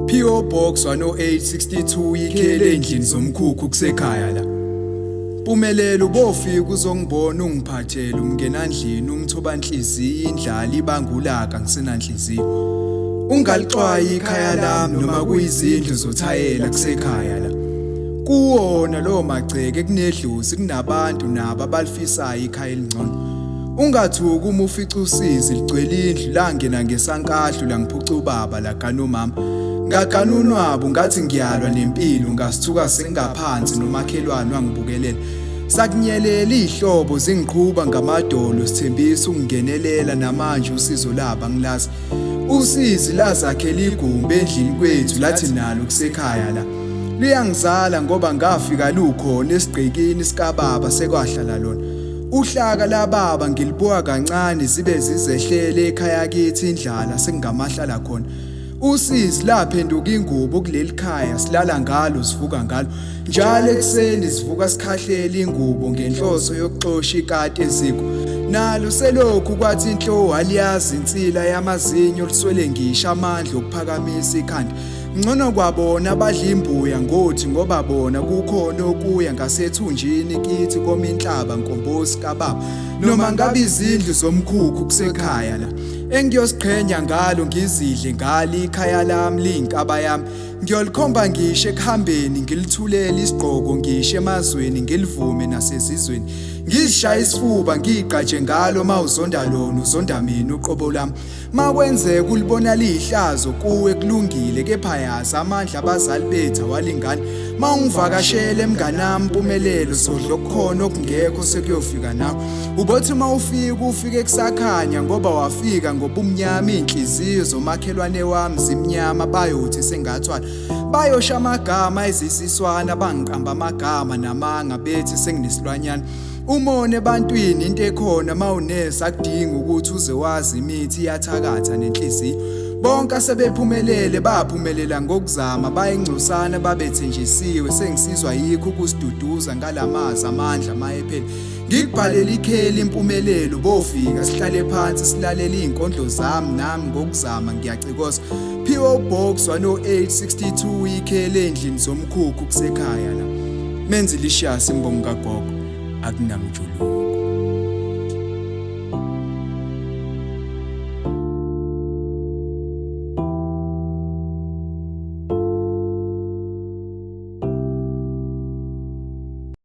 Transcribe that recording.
P.O Box 10862 ikhele endlini zomkhukhu kusekhaya la. Mpumelelo bofika uzongibona ungiphathele umngenandlini umthobanhliziyo indlala ibangulaka ngisenanhliziyo. Ungalixwayi ikhaya lami noma kuyizindlu zothayela kusekhaya la. Kuwona lowo magceke kunedlozi kunabantu nabo abalifisayo ikhaya elingcono. Ungathuki uma ufica usizi ligcwele indlu langena ngesankahlu langiphuca ubaba lagana umama. Ngagana unwabu ngathi ngiyalwa nempilo ngasithuka sengingaphansi nomakhelwane wangibukelela. Sakunyelela iy'hlobo zingiqhuba ngamadolo sithembisa ukungenelela namanje usizo labo angilazi. Usizi lazakhela igumbi endlini kwethu lathi nalo kusekhaya la. Luyangizala ngoba ngafika lukhona esigqikini sikababa sekwahlala lona. Uhlaka lababa ngilibuka kancane zibe zizehlele ekhaya kithi indlala sekungamahlala khona. Usizi laphenduka ingubo kuleli khaya silala ngalo sivuka ngalo. Njalo ekuseni sivuka sikhahlela ingubo ngenhloso yokuxosha ikati eziko. Nalo selokhu kwathi inhlo aliyazi insila yamazinyo liswele ngisho amandla okuphakamisa ikhanda. Ngcono kwabona abadla imbuya ngothi ngoba bona kukhona okuya ngasethunjini kithi kominhlaba nkombosi kababa noma ngabe izindlu zomkhukhu kusekhaya la engiyosiqhenya ngalo ngizidle ngalo ikhaya lami liyinkaba yami ngiyolikhomba ngisho ekuhambeni ngilithulele isigqoko ngisho emazweni ngilivume nasezizweni ngizishaya isifuba ngigqaje ngalo mawuzonda lona uzonda mina uqobo lami Makwenzeka ulibona liyihlazo kuwe kulungile kepha yazi amandla abazali bethu awalingani. Mawungivakashele mnganami Mpumelelo sodla okukhona okungekho sekuyofika nawe. Ubothi uma ufika ufike kusakhanya ngoba wafika ngobumnyama iy'nhliziyo zomakhelwane wami zimnyama bayothi sengathwala. Bayosho amagama ezisiswana bangiqamba amagama namanga bethi senginesilwanyana. Umona ebantwini into ekhona mawunesa akudingi ukuthi uze wazi imithi iyathakatha nenhliziyo. Bonke asebephumelele baphumelela ngokuzama bayingcosana babethenjisiwe sengisizwa yikho ukusiduduza ngalamazwi amandla mayephela. Ngikubhalela ikheli impumelelo bofika sihlale phansi silalele izinkondlo zami nami ngokuzama ngiyacikoza. PO Box 10862 ikheli endlini zomkhukhu kusekhaya la. Menzi lishasi imbongi kagogo akunamjuluko.